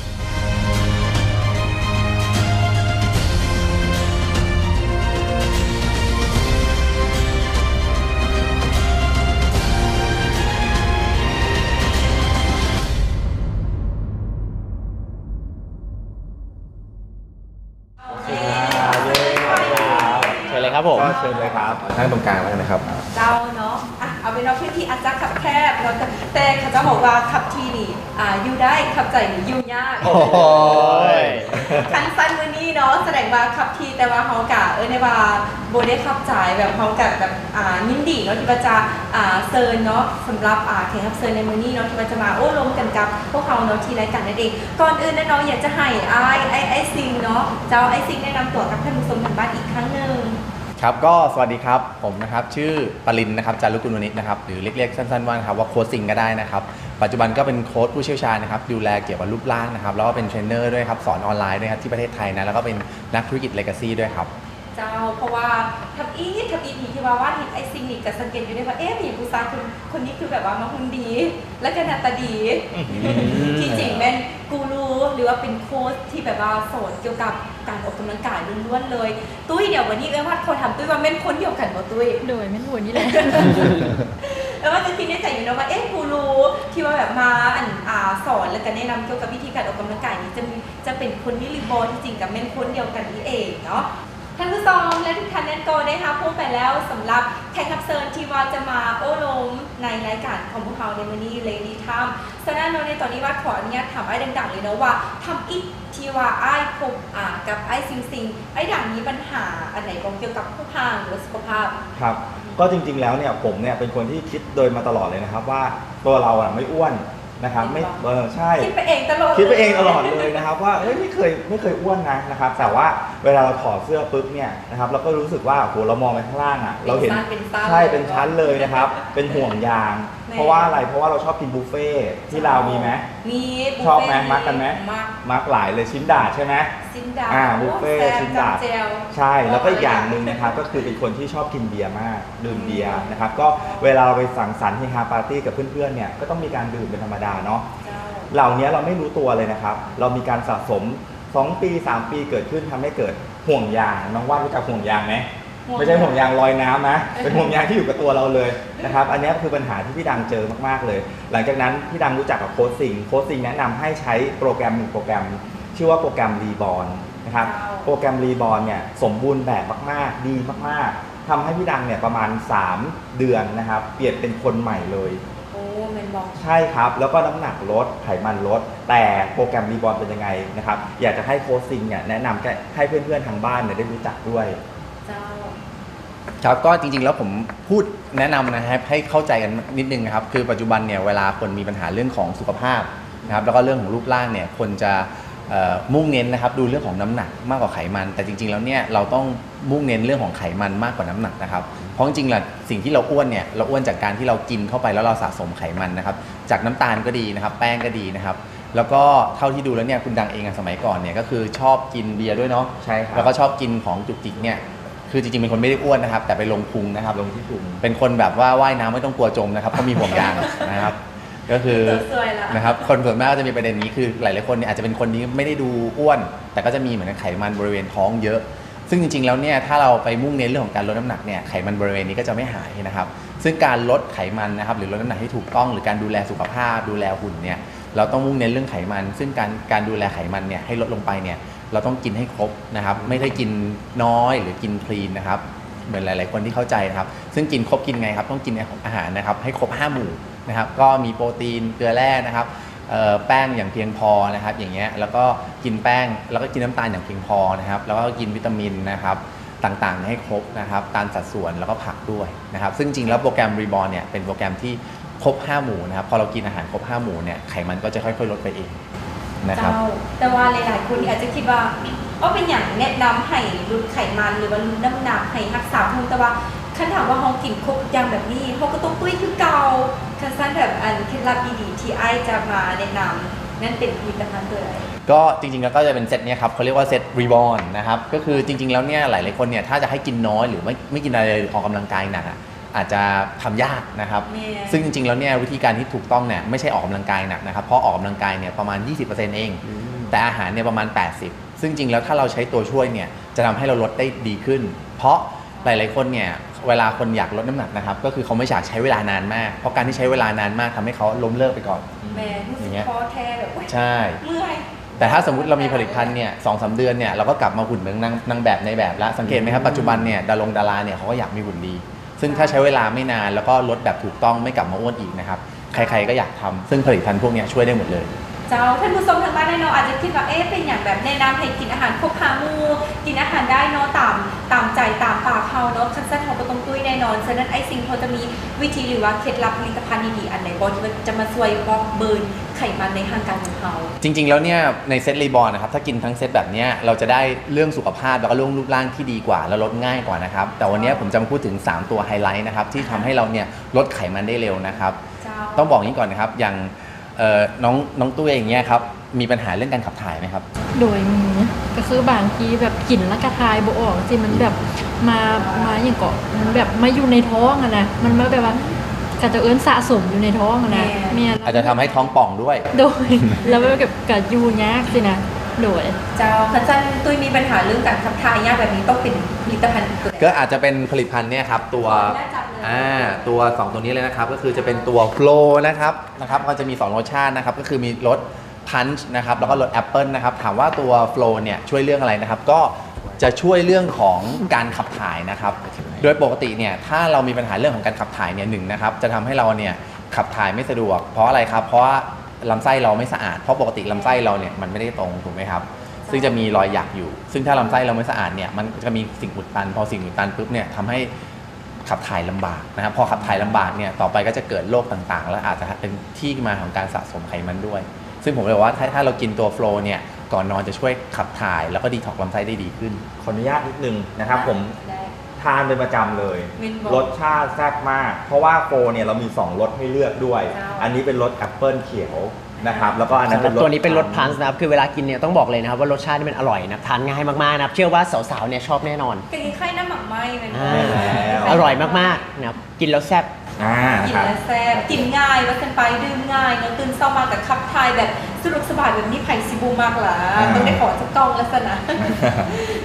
โอเค เย้ เชิญเลยครับผม ก็เชิญเลยครับ นั่งตรงกลางแล้วกันนะครับ ເຈົ້າເນາະ ອ່ະ ເອົາເປັນວ່າພື້ນທີ່ອາດຈະຄັບແຄບເນາະ ແຕ່ ແຕ່ເຂົາເຈົ້າບອກວ່າຂັບທີ່ນີ້ ອ່າ ຢູ່ໄດ້ ຂັບໃຈນີ້ຢູ່ຍາກ. ໂອ້ຍ ຄັນຊັ້ນມື້ນີ້ເນາະ ສະແດງວ່າຂັບທີ່ ແຕ່ວ່າເຮົາກະ ເອີ້ນໄດ້ວ່າບໍ່ໄດ້ຂັບໃຈ ແບບເຮົາກະແບບ ອ່າ ຍິນດີເນາະ ທີ່ວ່າຈະ ອ່າ ເຊີນເນາະ ສຳລັບ ອ່າ ແຂກຮັບເຊີນໃນມື້ນີ້ເນາະ ທີ່ວ່າຈະມາໂອ້ລົມກັນກັບພວກເຮົາເນາະ ທີ່ລາຍການນັ້ນເອງ. ກ່ອນອື່ນແນ່ນອນ ຢາກຈະໃຫ້ອ້າຍ ອ້າຍ ອ້າຍຊິງເນາະ ເຈົ້າ ອ້າຍຊິງແນະນຳຕົວກັບທ່ານຜູ້ຊົມທາງບ້ານອີກຄັ້ງໜຶ່ງ. ครับ ก็สวัสดีครับ ผมนะครับ ชื่อปรินทร์นะครับ จารุกุลวณิชนะครับ หรือเรียกๆ สั้นๆ ว่านะครับ ว่าโค้ชซิงก็ได้นะครับ ปัจจุบันก็เป็นโค้ชผู้เชี่ยวชาญนะครับ ดูแลเกี่ยวกับรูปร่างนะครับ แล้วก็เป็นเทรนเนอร์ด้วยครับ สอนออนไลน์ด้วยครับ ที่ประเทศไทยนะ แล้วก็เป็นนักธุรกิจเลกาซี่ด้วยครับ. ເຈົ້າ ເພາະວ່າທຳອິດ ທຳອິດນີ້ທີ່ວ່າວາດເຫັນອ້າຍຊິງນີ້ ກໍສັງເກດຢູ່ເດ້ວ່າ ເອະ ມີຜູ້ຊາຍຄົນ ຄົນນີ້ຄືແບບວ່າມາຫຸ່ນດີ ແລ້ວກໍໜ້າຕາດີ. ອືມ ທີ່ຈິງແມ່ນກູຣູ ຫຼືວ່າເປັນໂຄຊທີ່ແບບວ່າສອນກ່ຽວກັບການອອກກຳລັງກາຍລ້ວນໆເລີຍ. ຕຸ້ຍ ດຽວວັນນີ້ເອື້ອຍວາດຂໍຖາມຕຸ້ຍວ່າແມ່ນຄົນດຽວກັນບໍ່ຕຸ້ຍ? ໂດຍ ແມ່ນຜູ້ນີ້ແຫຼະ. ແລ້ວວ່າຈະຄິດໃນໃຈຢູ່ເນາະວ່າ ເອະ ກູຣູທີ່ວ່າແບບມາ ອັນ ອ່າ ສອນ ແລ້ວກໍແນະນຳກ່ຽວກັບວິທີການອອກກຳລັງກາຍນີ້ ຈະມີ ຈະເປັນຄົນນີ້ຫຼືບໍ່? ທີ່ຈິງກໍແມ່ນຄົນດຽວກັນນີ້ເອງເນາະ. ທ່ານຜູ້ຊົມ ແລະ ທຸກທ່ານນັ້ນກໍໄດ້ຮັບຮູ້ໄປແລ້ວ ສຳລັບແຂກຮັບເຊີນທີ່ວ່າຈະມາໂອ້ລົມໃນລາຍການຂອງພວກເຮົາໃນມື້ນີ້ Lady Time. ສະນັ້ນເນາະ ໃນຕອນນີ້ວາດຂໍອະນຸຍາດຖາມອ້າຍດັງໆເລີຍເນາະວ່າ ທຳອິດທີ່ວ່າອ້າຍພົບ ອາ ກັບອ້າຍຊິງໆ ອ້າຍດັງມີບັນຫາອັນໃດບໍ່ ກ່ຽວກັບຮູບຮ່າງ ຫຼືວ່າສຸຂະພາບ? ครับ ก็จริงๆ แล้วเนี่ย ผมเนี่ยเป็นคนที่คิดโดยมาตลอดเลยนะครับ ว่าตัวเราอะไม่อ้วน นะครับ ไม่ เออ ใช่ คิดไปเองตลอด คิดไปเองตลอดเลยนะครับ ว่า เฮ้ย ไม่เคย ไม่เคยอ้วนนะ นะครับ แต่ว่าเวลาเราถอดเสื้อปุ๊บเนี่ยนะครับ เราก็รู้สึกว่า โอ้โห เรามองไปข้างล่างอะ เราเห็น เป็นชั้น เป็นชั้น ใช่ เป็นชั้นเลยนะครับ เป็นห่วงยาง แม่ เพราะว่าอะไร เพราะว่าเราชอบกินบุฟเฟ่ต์ ที่ลาวมีไหม มี ชอบไหม บุฟเฟ่ต์ มักกันไหม มี มัก มักหลายเลย ชิ้นดาดใช่ไหม ชิ้นดาด อ่า โอ้ บุฟเฟ่ต์ แซ่บ ชิ้นดาด จำแจ่ว ใช่ แล้วก็อีกอย่างหนึ่งนะครับ ก็คือเป็นคนที่ชอบกินเบียร์มาก ดื่มเบียร์นะครับ ก็เวลาเราไปสังสรรค์เฮฮาปาร์ตี้กับเพื่อนๆ เนี่ย ก็ต้องมีการดื่มเป็นธรรมดาเนาะ เจ้า เหล่านี้เราไม่รู้ตัวเลยนะครับ เรามีการสะสม สอง ปี สาม ปีเกิดขึ้น ทำให้เกิดห่วงยาง น้องว่านรู้จักห่วงยางไหม ห่วงยาง ไม่ใช่ห่วงยางลอยน้ำนะ เป็นห่วงยางที่อยู่กับตัวเราเลยนะครับ อันนี้คือปัญหาที่พี่ดังเจอมากๆ เลย หลังจากนั้นพี่ดังรู้จักกับโค้ชซิง โค้ชซิงแนะนำให้ใช้โปรแกรมหนึ่งโปรแกรม ชื่อว่าโปรแกรม Reborn นะครับ เจ้า โปรแกรม Reborn เนี่ยสมบูรณ์แบบมากๆ ดีมากๆ ทำให้พี่ดังเนี่ยประมาณสามเดือนนะครับ เปลี่ยนเป็นคนใหม่เลย โอ้ แม่นบ่ ใช่ครับ แล้วก็น้ำหนักลด ไขมันลด แต่โปรแกรม Reborn เป็นยังไงนะครับ อยากจะให้โค้ชซิงเนี่ยแนะนำให้เพื่อนๆ ทางบ้านเนี่ยได้รู้จักด้วย เจ้า ครับ ก็จริงๆ แล้วผมพูดแนะนำนะครับ ให้เข้าใจกันนิดนึงนะครับ คือปัจจุบันเนี่ย เวลาคนมีปัญหาเรื่องของสุขภาพนะครับ แล้วก็เรื่องของรูปร่างเนี่ย คนจะ เอ่อ มุ่งเน้นนะครับ ดูเรื่องของน้ำหนักมากกว่าไขมัน แต่จริงๆ แล้วเนี่ย เราต้องมุ่งเน้นเรื่องของไขมันมากกว่าน้ำหนักนะครับ เพราะจริงๆ แล้วสิ่งที่เราอ้วนเนี่ย เราอ้วนจากการที่เรากินเข้าไปแล้วเราสะสมไขมันนะครับ จากน้ำตาลก็ดีนะครับ แป้งก็ดีนะครับ แล้วก็เท่าที่ดูแล้วเนี่ย คุณดังเองอะ สมัยก่อนเนี่ย ก็คือชอบกินเบียร์ด้วยเนาะ ใช่ครับ แล้วก็ชอบกินของจุกจิกเนี่ย คือจริงๆ เป็นคนไม่ได้อ้วนนะครับ แต่ไปลงพุงนะครับ ลงที่พุง เป็นคนแบบว่าว่ายน้ำไม่ต้องกลัวจมนะครับ เพราะมีห่วงยางนะครับ ກໍຄື ຕົວຊ່ວຍລະ ນະຄັບ ຄົນສ່ວນມາກກໍຈະມີປະເດັນນີ້ ຄືຫຼາຍໆຄົນເນຍອາດຈະເປັນຄົນທີ່ໄມ່ໄດ້ດູອ້ວນ ແຕ່ກໍຈະມີເໝືອນໄຂມັນບໍລິເວນທ້ອງເຍອະ ຊຶ່ງຈິງໆແລ້ວເນຍ ຖ້າເຮົາໄປມຸ່ງເນັ້ນເລື່ອງຂອງການລົດນ້ຳໜັກເນຍ ໄຂມັນບໍລິເວນນີ້ກໍຈະໄມ່ຫາຍນະຄັບ. ຊຶ່ງການລົດໄຂມັນນະຄັບ ຫຼື ລົດນ້ຳໜັກທີ່ຖືກຕ້ອງ ຫຼື ການດູແລສຸຂະພາບ ດູແລຫຸ່ນເນຍ ເຮົາຕ້ອງມຸ່ງເນັ້ນເລື່ອງໄຂມັນ ຊຶ່ງການ ການດູແລໄຂມັນເນຍ ໃຫ້ລົດລົງໄປເນຍ ເຮົາຕ້ອງກິນໃຫ້ຄົບນະຄັບ ໄມ່ໄດ້ກິນນ້ອຍ ຫຼື ກິນ clean ນະຄັບ ເໝືອນຫຼາຍໆຄົນທີ່ເຂົ້າໃຈນະຄັບ. ຊຶ່ງກິນຄົບກິນໄງຄັບ? ຕ້ອງກິນອາຫານນະຄັບ ໃຫ້ຄົບຫ້າໝູ່ນະຄັບ ກໍມີໂປຣຕີນ ເກືອແຮ່ນະຄັບ ເອ່ອ ແປ້ງຢ່າງພຽງພໍນະຄັບ ຢ່າງເງຍ ແລ້ວກໍກິນແປ້ງ ແລ້ວກໍກິນນ້ຳຕານຢ່າງພຽງພໍນະຄັບ ແລ້ວກໍກິນວິຕາມິນນະຄັບ ຕ່າງໆໃຫ້ຄົບນະຄັບ ຕາມສັດສ່ວນ ແລ້ວກໍຜັກດ້ວຍນະຄັບ. ຊຶ່ງຈິງແລ້ວໂປຣແກຣມ Reborn ເນຍ ເປັນໂປຣແກຣມທີ່ຄົບຫ້າໝູ່ນະຄັບ ພໍເຮົາກິນອາຫານຄົບຫ້າໝູ່ເນຍ ໄຂມັນກໍຈະຄ່ອຍໆລົດໄປເອງນະຄັບ. ເຈົ້າ ແຕ່ວ່າຫຼາຍໆຄົນນີ້ອາດຈະຄິດວ່າ ເອົາ ເປັນຫຍັງແນະນຳໃຫ້ຫຼຸດໄຂມັນ ຫຼືວ່າຫຼຸດນ້ຳໜັກ ໃຫ້ຮັກສາຫຸ່ນ ແຕ່ວ່າຄັນຖາມວ່າເຮົາກິນຄົບທຸກຢ່າງແບບນີ້ ເຮົາກໍຕ້ອງຕຸ້ຍຄືເກົ່າ. ຄັນຊັ້ນແບບ ອັນເຄັດລັບດີໆທີ່ອ້າຍຈະມາແນະນຳນັ້ນເປັນຜະລິດຕະພັນຕົວໃດ? ກໍຈິງໆແລ້ວກໍຈະເປັນເຊັດເນຍຄັບ ເຂົາຮຽກວ່າເຊັດ Reborn ນະຄັບ. ກໍຄືຈິງໆແລ້ວເນຍ ຫຼາຍໆຄົນເນຍ ຖ້າຈະໃຫ້ກິນນ້ອຍ ຫຼື ໄມ່ ໄມ່ກິນອາໄລ ອອກກຳລັງກາຍໜັກອະ ອາດຈະທຳຍາກນະຄັບ. ແມ່ນ ຊຶ່ງຈິງໆແລ້ວເນຍ ວິທີການທີ່ຖືກຕ້ອງເນຍ ໄມ່ໃຊ່ອອກກຳລັງກາຍໜັກນະຄັບ ເພາະອອກກຳລັງກາຍເນຍປະມານ ຊາວເປີເຊັນເອງ ອືມ ແຕ່ອາຫານເນຍປະມານ ແປດສິບ ຊຶ່ງຈິງແລ້ວຖ້າເຮົາໃຊ້ຕົວຊ່ວຍເນຍ ຈະທຳໃຫ້ເຮົາລົດໄດ້ດີຂຶ້ນ ເພາະຫຼາຍໆຄົນເນຍ ເວລາຄົນຢາກລົດນ້ຳໜັກນະຄັບ ກໍຄືເຂົາບໍ່ຢາກໃຊ້ເວລານານມາກ ເພາະການທີ່ໃຊ້ເວລານານມາກ ທຳໃຫ້ເຂົາລົ້ມເລີກໄປກ່ອນ. ແມ່ນ ຮູ້ສຶກທໍ້ແທ້ ແບບ ໂອ້ຍ ໃຊ່ ເມື່ອຍ. ແຕ່ຖ້າສົມມຸດເຮົາມີຜະລິດຕະພັນເນຍ ສອງສາມເດືອນເນຍ ເຮົາກໍກັບມາຫຸ່ນເບິ່ງນາງ ນາງແບບໃນແບບລະ. ສັງເກດໄໝຄັບ ອືມ ປັດຈຸບັນເນຍ ດາລົງດາລາເນຍ ເຂົາກໍຢາກມີຫຸ່ນດີ ຊຶ່ງຖ້າໃຊ້ເວລາໄມ່ນານ ແລ້ວກໍລົດແບບຖືກຕ້ອງ ໄມ່ກັບມາອ້ວນອີກນະຄັບ ໃຄໆກໍຢາກທຳ ຊຶ່ງຜະລິດຕະພັນພວກເນຍຊ່ວຍໄດ້ໝົດເລີຍ. ເຈົ້າ ທ່ານຜູ້ຊົມທາງບ້ານເນາະ ອາດຈະຄິດວ່າ ເອະ ເປັນຫຍັງແບບແນະນຳໃຫ້ກິນອາຫານຄົບຫ້າໝູ່ ກິນອາຫານໄດ້ເນາະ ຕາມ ຕາມໃຈຕາມປາກເຮົາເນາະ ຄັນຊັ້ນເຮົາກໍຕ້ອງຕຸ້ຍແນ່ນອນ. ສະນັ້ນ ອ້າຍຊິງ ພໍຈະມີວິທີ ຫຼືວ່າເຄັດລັບຜະລິດຕະພັນດີໆອັນໃດບໍ່ ທີ່ວ່າຈະມາຊ່ວຍບອກເບີນໄຂມັນໃນຮ່າງກາຍຂອງເຮົາ? ຈິງໆແລ້ວເນຍ ໃນເຊັດ Reborn ນະຄັບ ຖ້າກິນທັງເຊັດແບບເນຍ ເຮົາຈະໄດ້ເລື່ອງສຸຂະພາບ ແລ້ວກໍເລື່ອງຮູບຮ່າງທີ່ດີກວ່າ ແລ້ວລົດງ່າຍກວ່ານະຄັບ. ແຕ່ວັນເນຍ ເຈົ້າ ຜົມຈະມາພູດເຖິງສາມຕົວໄຮໄລນະຄັບ ທີ່ທຳໃຫ້ເຮົາເນຍ ລົດໄຂມັນໄດ້ເລັວນະຄັບ. ເຈົ້າ ຕ້ອງບອກຢ່າງນີ້ກ່ອນນະຄັບ ຢ່າງ ເອ່ອ ນ້ອງ ນ້ອງຕຸ້ຍຢ່າງເງຍຄັບ ມີບັນຫາເລື່ອງການຂັບຖ່າຍໄໝຄັບ? ໂດຍ ມີ ກໍຄືບາງທີແບບກິນແລ້ວກະຖ່າຍບໍ່ອອກ ຈັ່ງຊີ້ ມັນແບບມາ ມາຫຍັງເກາະ ມັນແບບມາຢູ່ໃນທ້ອງຫັ້ນນະ ມັນມາແບບວ່າ ເຂົາເຈົ້າເອີ້ນສະສົມຢູ່ໃນທ້ອງຫັ້ນນະ. ແມ່ນ ແມ່ນ ອາດຈະທຳໃຫ້ທ້ອງປ່ອງດ້ວຍ. ໂດຍ ແລ້ວແບບກະຢູ່ຍາກຊີ້ນະ. ໂດຍ ເຈົ້າ ຄັນຊັ້ນຕຸ້ຍມີບັນຫາເລື່ອງການຂັບຖ່າຍຍາກແບບນີ້ ຕ້ອງເປັນຜະລິດຕະພັນຕົວໃດ? ກໍອາດຈະເປັນຜະລິດຕະພັນເນຍຄັບ ຕົວ ອາ ຕົວສອງຕົວນີ້ເລີຍນະຄັບ ກໍຄືຈະເປັນຕົວ Flow ນະຄັບ ນະຄັບ ກໍຈະມີສອງລົດຊາດນະຄັບ ກໍຄືມີລົດ Punch ນະຄັບ ແລ້ວກໍລົດ Apple ນະຄັບ. ຖາມວ່າຕົວ Flow ເນຍຊ່ວຍເລື່ອງອະໄລນະຄັບ? ກໍຈະຊ່ວຍເລື່ອງຂອງການຂັບຖ່າຍນະຄັບ. ໂດຍປົກກະຕິເນຍ ຖ້າເຮົາມີບັນຫາເລື່ອງຂອງການຂັບຖ່າຍເນຍ ໜຶ່ງນະຄັບ ຈະທຳໃຫ້ເຮົາເນຍຂັບຖ່າຍໄມ່ສະດວກ. ເພາະອະໄລຄັບ? ເພາະວ່າລຳໄສ້ເຮົາໄມ່ສະອາດ ເພາະປົກກະຕິລຳໄສ້ເຮົາເນຍມັນໄມ່ໄດ້ຕົງ ຖືກໄໝຄັບ? ຊຶ່ງຈະມີລອຍຢາກຢູ່ ຊຶ່ງຖ້າລຳໄສ້ເຮົາໄມ່ສະອາດເນຍ ມັນຈະມີສິ່ງອຸດຕັນ ພໍສິ່ງອຸດຕັນປຶບເນຍ ທຳໃຫ້ ຂັບຖ່າຍລຳບາກນະຄັບ. ພໍຂັບຖ່າຍລຳບາກເນຍ ຕໍ່ໄປກໍຈະເກີດໂລກຕ່າງໆ ແລະ ອາດຈະເປັນທີ່ມາຂອງການສະສົມໄຂມັນດ້ວຍ. ຊຶ່ງຜົມເລີຍວ່າ ຖ້າ ຖ້າເຮົາກິນຕົວ Flow ເນຍ ກ່ອນນອນຈະຊ່ວຍຂັບຖ່າຍ ແລ້ວກໍ detox ລຳໄສ້ໄດ້ດີຂຶ້ນ. ຂໍອະນຸຍາດນິດໜຶ່ງນະຄັບ ໄດ້ ຜົມ ໄດ້ ທານເປັນປະຈຳເລີຍ ແມ່ນບໍ່? ລົດຊາດແຊບມາກ ເພາະວ່າ Flow ເນຍ ເຮົາມີສອງລົດໃຫ້ເລືອກດ້ວຍ. ເຈົ້າ ອັນນີ້ເປັນລົດ Apple ຂຽວ ນະຄັບ ແລ້ວກໍອັນນັ້ນເປັນລົດ ຕົວນີ້ເປັນລົດ Punch ນະຄັບ. ຄືເວລາກິນເນຍຕ້ອງບອກເລີຍນະຄັບວ່າ ລົດຊາດນີ້ມັນອະຮ່ອຍນະ ທານງ່າຍມາກໆນະຄັບ. ເຊື່ອວ່າສາວໆເນຍຊອບແນ່ນອນ. ເປັນຄ້າຍໆນ້ຳໝາກໄມ້ແມ່ນບໍ່? ອ່າ ອະຮ່ອຍມາກໆນະຄັບ ກິນແລ້ວແຊບ. ອ່າ ກິນແລ້ວແຊບ ກິນງ່າຍວ່າຊັ້ນໄປ ດື່ມງ່າຍເນາະ ຕື່ນເຊົ້າມາກໍຂັບຖ່າຍແບບສະດວກສະບາຍແບບນີ້ ໃຜຊິບໍ່ມັກລະ? ອ່າ ຕ້ອງໄດ້ຂໍຈັກກ່ອງລະຊັ້ນນະ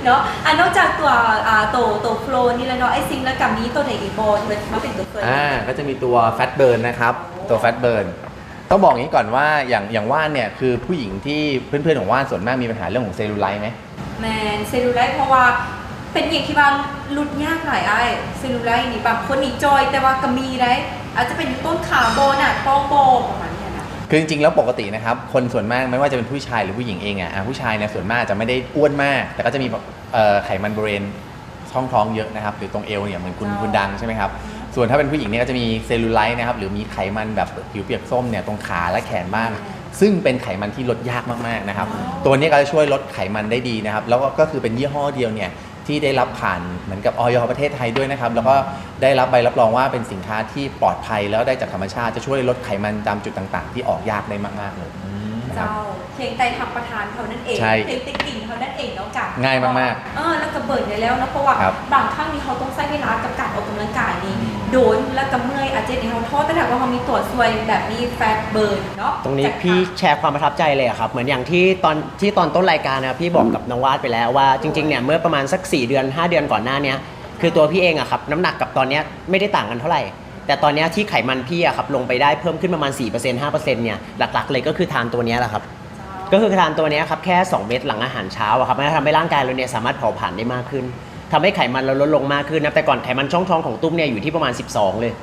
ເນາະ. ອ່າ ນອກຈາກຕົວ ອ່າ ໂຕ ໂຕ Flow ນີ້ແລ້ວເນາະ ອ້າຍຊິງ ແລ້ວກໍມີໂຕໃດອີກບໍ່ ທີ່ວ່າມາເປັນຕົວຊ່ວຍ? ອ່າ ກໍຈະມີຕົວ Fat Burn ນະຄັບ ຕົວ Fat Burn ຕ້ອງບອກຢ່າງນີ້ກ່ອນວ່າ ຢ່າງ ຢ່າງວ່ານເນຍ ຄືຜູ້ຍິງທີ່ ເພື່ອນໆຂອງວ່ານສ່ວນມາກມີບັນຫາເລື່ອງຂອງເຊລູໄລດໄໝ? ແມ່ນ ເຊລູໄລດ ເພາະວ່າເປັນຫຍັງທີ່ວ່າຫຼຸດຍາກຫຼາຍອ້າຍ? ເຊລູໄລດນີ້ ບາງຄົນນີ້ຈ່ອຍ ແຕ່ວ່າກໍມີໄດ໋ ອາດຈະເປັນຢູ່ຕົ້ນຂາບໍ່ ໜ້າທ້ອງບໍ່ ປະມານນີ້ນະ. ຄືຈິງໆແລ້ວປົກກະຕິນະຄັບ ຄົນສ່ວນມາກ ໄມ່ວ່າຈະເປັນຜູ້ຊາຍ ຫຼື ຜູ້ຍິງເອງອະ ອ່າ ຜູ້ຊາຍເນຍ ສ່ວນມາກຈະໄມ່ໄດ້ອ້ວນມາກ ແຕ່ກໍຈະມີ ເອ່ອ ໄຂມັນບໍລິເວນ ຊ່ອງທ້ອງເຍອະນະຄັບ ຫຼື ຕົງເອວເນຍ ເໝືອນຄຸນ ເຈົ້າ ຄຸນດັງ ໃຊ່ໄໝຄັບ? ອືມ ສ່ວນຖ້າເປັນຜູ້ຍິງເນຍ ກໍຈະມີເຊລູໄລດນະຄັບ ຫຼື ມີໄຂມັນແບບຜິວປຽກສົ້ມເນຍ ຕົງຂາ ແລະ ແຂນບ້າງ ອືມ ຊຶ່ງເປັນໄຂມັນທີ່ລົດຍາກມາກໆນະຄັບ. ອໍ ຕົວເນຍກໍຈະຊ່ວຍລົດໄຂມັນໄດ້ດີນະຄັບ ແລ້ວກໍ ກໍຄືເປັນຍີ່ຫໍ້ດຽວເນຍ ທີ່ໄດ້ຮັບຜ່ານເໝືອນກັບ ອອຍ ປະເທດໄທດ້ວຍນະຄັບ ແລ້ວກໍໄດ້ຮັບໃບຮັບຮອງວ່າເປັນສິນຄ້າທີ່ປອດໄພ ແລ້ວໄດ້ຈາກທຳມະຊາດ ຈະຊ່ວຍລົດໄຂມັນຕາມຈຸດຕ່າງໆທີ່ອອກຍາກໄດ້ມາກໆເລີຍ. ອືມ ນະຄັບ ເຈົ້າ ພຽງແຕ່ຮັບປະທານເທົ່ານັ້ນເອງ ໃຊ່ ພຽງແຕ່ກິນເທົ່ານັ້ນເອງເນາະ ກະງ່າຍມາກໆ ເອີ ແລ້ວກະເບີນໄດ້ແລ້ວເນາະ ເພາະວ່າ ຄັບ ບາງຄັ້ງນີ້ເຮົາຕ້ອງໃຊ້ເວລາກັບການອອກກຳລັງກາຍນີ້ ອືມ ດົນ ແລ້ວກະເມື່ອຍ ອາເຈັດນີ້ເຮົາທໍ້ ແຕ່ຖ້າວ່າເຮົາມີຕົວຊ່ວຍແບບມີແຟດເບີນເນາະ ຕົງນີ້ ຈາກ ພີ່ແຊຄວາມປະທັບໃຈເລີຍອະຄັບ ເໝືອນຢ່າງທີ່ຕອນ ທີ່ຕອນຕົ້ນລາຍການນະ ພີ່ບອກກັບນ້ອງວາດໄປແລ້ວວ່າ ອືມ ຈິງໆ ເນ່ຍ ເມື່ອປະມານສັກສີ່ເດືອນ ຫ້າເດືອນກ່ອນໜ້າເນີ້ຍ ຄືຕົວພີ່ເອງອະຄັບ ນ້ຳໜັກກັບຕອນເນີ້ຍໄມ່ໄດ້ຕ່າງກັນເທົ່າໃດ ແຕ່ຕອນເນີ້ຍທີ່ໄຂມັນພີ່ອະຄັບລົງໄປໄດ້ເພີ່ມຂຶ້ນປະມານສີ່ເປີເຊັນ ຫ້າເປີເຊັນເນີ້ຍ ຫຼັກໆ ເລີຍກໍຄືທານຕົວເນີ້ຍແຫຼະຄັບ. ກໍຄືທານຕົວເນີ້ຍຄັບ ແຄ່ສອງເມັດຫຼັງອາຫານເຊົ້າອະຄັບ ມັນຈະທຳໃຫ້ຮ່າງກາຍເຮົາເນ່ຍສາມາດເຜົາຜານໄດ້ມາກຂຶ້ນ ທຳໃຫ້ໄຂມັນເຮົາລົດລົງມາກຂຶ້ນນະ ແຕ່ກ່ອນໄຂມັນຊ່ອງທ້ອງຂອງຕຸ້ມເນ່ຍຢູ່ທີ່ປະມານສິບສອງເລີຍ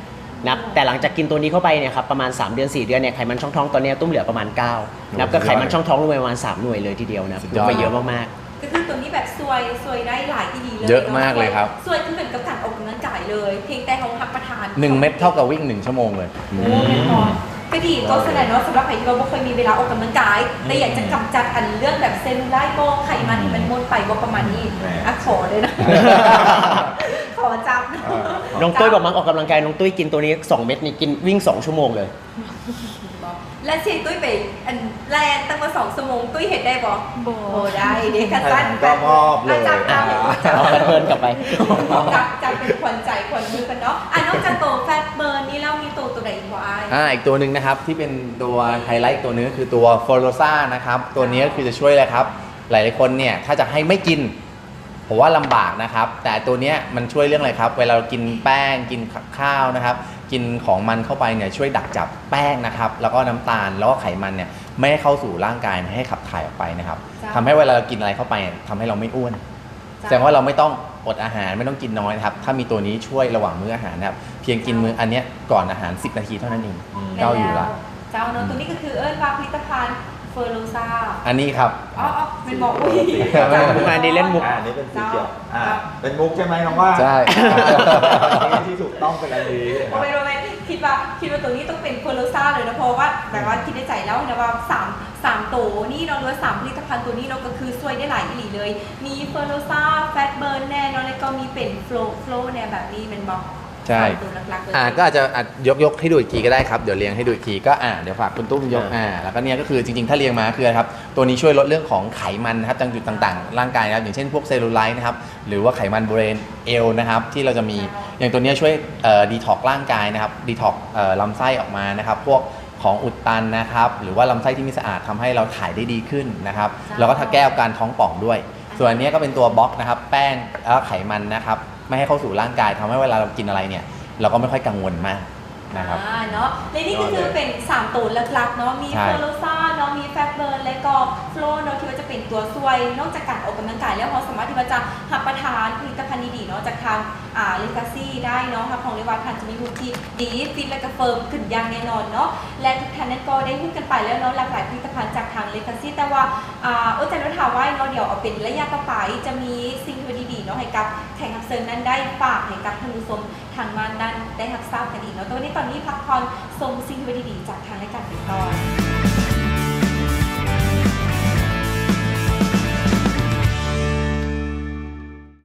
ນະ ແຕ່ຫຼັງຈາກກິນຕົວນີ້ເຂົ້າໄປເນ່ຍຄັບ ປະມານສາມເດືອນ ສີ່ເດືອນເນ່ຍ ໄຂມັນຊ່ອງທ້ອງຕອນເນີ້ຍຕຸ້ມເຫຼືອປະມານເກົ້ານະ ກໍໄຂມັນຊ່ອງທ້ອງລົງໄປປະມານສາມໜ່ວຍເລີຍທີດຽວນະ ສຸດຍອດເລີຍ ລົງໄປເຍີະມາກໆ. ກໍຄືຕົວນີ້ແບບຊ່ວຍ ຊ່ວຍໄດ້ຫຼາຍອີ່ຫຼີເລີຍເນາະ ເຍີະມາກເລີຍຄັບ ຊ່ວຍຄືກັນກັບການອອກກຳລັງກາຍເລີຍ ພຽງແຕ່ເຮົາຮັບປະທານ ໜຶ່ງເມັດເທົ່າກັບວິ່ງໜຶ່ງຊົ່ວໂມງເລີຍ. ໂອ້ ແມ່ນບໍ່? ກໍດີຕົວສະນັ້ນເນາະ ສຳລັບໃຜທີ່ວ່າບໍ່ເຄີຍມີເວລາອອກກຳລັງກາຍ ແຕ່ຢາກຈະກຳຈັດອັນເລື່ອງແບບເຊລລູໄລບອກ ໄຂມັນໃຫ້ມັນໝົດໄປ ບໍ່ປະມານນີ້ ແມ່ນ ອະ ຂໍເລີຍນະ ຂໍຈັບເນາະ ນ້ອງຕຸ້ຍບໍ່ມັກອອກກຳລັງກາຍ ນ້ອງຕຸ້ຍກິນຕົວນີ້ສອງເມັດນີ້ ກິນ ວິ່ງສອງຊົ່ວໂມງເລີຍ. ແລະ ຊິໃຫ້ຕຸ້ຍໄປ ອັນ ແລ່ນຕັ້ງວ່າສອງຊົ່ວໂມງ ຕຸ້ຍເຮັດໄດ້ບໍ່? ບໍ່ ບໍ່ໄດ້ເດ້ ຄັນຊັ້ນ ກໍມອບເລີຍ ຈັບ ຈັບ ເອົາເພິ່ນກັບໄປ ຈັບ ຈັບເປັນຂວັນໃຈຂວັນມືເພິ່ນເນາະ. ອ່ະ ນອກຈາກໂຕແຟດເບີນນີ້ແລ້ວ ມີໂຕ ໂຕໃດອີກບໍ່ອ້າຍ? ອ່າ ອີກຕົວໜຶ່ງນະຄັບ ທີ່ເປັນຕົວໄຮໄລອີກຕົວໜຶ່ງ ກໍຄືຕົວເຟີໂລຊານະຄັບ ຕົວນີ້ກໍຄືຈະຊ່ວຍແຫຼະຄັບ ຫຼາຍໆຄົນເນ່ຍ ຖ້າຈະໃຫ້ໄມ່ກິນ ເພາະວ່າລຳບາກນະຄັບ ແຕ່ຕົວເນີ້ຍມັນຊ່ວຍເລື່ອງອະໄລຄັບ? ເວລາເຮົາກິນແປ້ງ ກິນ ຂ- ຂ້າວນະຄັບ ກິນຂອງມັນເຂົ້າໄປເນ່ຍ ຊ່ວຍດັກຈັບແປ້ງນະຄັບ ແລ້ວກໍນ້ຳຕານ ແລ້ວກໍໄຂມັນເນ່ຍ ໄມ່ໃຫ້ເຂົ້າສູ່ຮ່າງກາຍ ໃຫ້ຂັບຖ່າຍອອກໄປນະຄັບ ເຈົ້າ ທຳໃຫ້ເວລາເຮົາກິນອະໄລເຂົ້າໄປ ທຳໃຫ້ເຮົາໄມ່ອ້ວນ ເຈົ້າ ແສດງວ່າເຮົາໄມ່ຕ້ອງອົດອາຫານ ໄມ່ຕ້ອງກິນນ້ອຍນະຄັບ ຖ້າມີຕົວນີ້ຊ່ວຍລະຫວ່າງມື້ອາຫານນະຄັບ ພຽງກິນມື້ ເຈົ້າ ອັນເນີ້ຍກ່ອນອາຫານສິບນາທີເທົ່ານັ້ນເອງ ອືມ ເຈົ້າ ຢູ່ລະ ເຈົ້າເນາະ ອືມ ຕົວນີ້ກໍຄືເອີ້ນວ່າຜະລິດຕະພັນເຟີໂລຊາ ອັນນີ້ຄັບ ອໍ ອໍ ແມ່ນບໍ່? ອຸ້ຍ ອັນນີ້ເລ່ນມຸກ ອ່າ ອັນນີ້ເປັນສີຂຽວ ອ່າ ເປັນມຸກໃຊ່ໄໝນ້ອງວ່າ? ໃຊ່ ທີ່ຖືກຕ້ອງເປັນອັນດີ ບໍ່ແມ່ນ ບໍ່ແມ່ນ ຄິດວ່າ ຄິດວ່າຕົວນີ້ຕ້ອງເປັນເຟີໂລຊາເລີຍນະ ເພາະວ່າແບບວ່າ ອືມ ຄິດໃນໃຈແລ້ວນະວ່າສາມ ສາມໂຕນີ້ເນາະ ຫຼືວ່າສາມຜະລິດຕະພັນໂຕນີ້ເນາະ ກໍຄືຊ່ວຍໄດ້ຫຼາຍອີ່ຫຼີເລີຍ ມີເຟີໂລຊາ ແຟດເບີນແນ່ເນາະ ແລ້ວກໍມີເປັນໂຟລ ໂຟລແນ່ ແບບນີ້ແມ່ນບໍ່? ໃຊ່ ສາມໂຕຫຼັກໆເລີຍ ອ່າ ກໍອາດຈະ ອ່າ ຍົກ ຍົກໃຫ້ດູອີກທີກໍໄດ້ຄັບ ດຽວລຽງໃຫ້ດູອີກທີ ກໍ ອ່າ ດຽວຝາກຄຸນຕຸ້ມຍົກ ອ່າ ອ່າ ແລ້ວກໍເນີ້ຍກໍຄື ຈິງໆ ຖ້າລຽງມາຄືອະໄລຄັບ? ຕົວນີ້ຊ່ວຍລົດເລື່ອງຂອງໄຂມັນນະຄັບ ຕາມຈຸດຕ່າງໆ ອ່າ ໃນຮ່າງກາຍນະຄັບ ຢ່າງເຊັ່ນ ພວກເຊລລູໄລນະຄັບ ຫຼືວ່າໄຂມັນບໍລິເວນເອວນະຄັບ ທີ່ເຮົາຈະມີ ເຈົ້າ ຢ່າງຕົວເນີ້ຍຊ່ວຍ ເອີ ດີທັອກຮ່າງກາຍນະຄັບ ດີທັອກ ເອີ ລຳໄສ້ອອກມານະຄັບ ພວກຂອງອຸດຕັນນະຄັບ ຫຼືວ່າລຳໄສ້ທີ່ມີສະອາດ ທຳໃຫ້ເຮົາຖ່າຍໄດ້ດີຂຶ້ນນະຄັບ ເຈົ້າ ແລ້ວກໍ ເຈົ້າ ແກ້ອາການທ້ອງປ່ອງດ້ວຍ ສ່ວນອັນເນີ້ຍກໍເປັນຕົວບລັອກນະຄັບ ແປ້ງ ແລ້ວກໍໄຂມັນນະຄັບ ໄມ່ໃຫ້ເຂົ້າສູ່ຮ່າງກາຍ ທຳໃຫ້ເວລາເຮົາກິນອະໄລເນ່ຍ ເຮົາກໍໄມ່ຄ່ອຍກັງວົນມາກນະຄັບ ອ່າ ເນາະ ແລະ ນີ້ກໍຄືເປັນສາມໂຕຫຼັກໆເນາະ ມີ ໃຊ່ ເຟີໂລຊາເນາະ ມີແຟດເບີນ ແລະ ກໍໂຟລເນາະ ທີ່ວ່າຈະເປັນຕົວຊ່ວຍ ນອກຈາກການອອກກຳລັງກາຍແລ້ວ ເຮົາສາມາດທີ່ວ່າຈະຮັບປະທານຜະລິດຕະພັນດີໆເນາະ ຈາກທາງ ອ່າ ເລກາຊີໄດ້ເນາະ ຮັບຮອງເລີຍວ່າທ່ານຈະມີຮູບທີ່ດີ ຟິດ ແລະ ກໍເຟີມຂຶ້ນຢ່າງແນ່ນອນເນາະ ແລະ ທຸກທ່ານນັ້ນກໍໄດ້ຮູ້ກັນໄປແລ້ວເນາະ ຫຼາກຫຼາຍຜະລິດຕະພັນຈາກທາງເລກາຊີ ແຕ່ວ່າ ອ່າ ອົດໃຈລໍຖ້າໄວ້ເນາະ ດຽວເອົາເປັນໄລຍະຕໍ່ໄປ ຈະມີສິ່ງທີ່ວ່າດີໆເນາະ ໃຫ້ກັບແຂກຮັບເຊີນນັ້ນໄດ້ຝາກໃຫ້ກັບທ່ານຜູ້ຊົມ ທາງບ້ານນັ້ນໄດ້ຮັບຊາບກັນອີກເນາະ ແຕ່ວ່າໃນຕອນນີ້ພັກຜ່ອນຊົມສິ່ງທີ່ວ່າດີໆຈາກທາງລາຍການໄປກ່ອນ.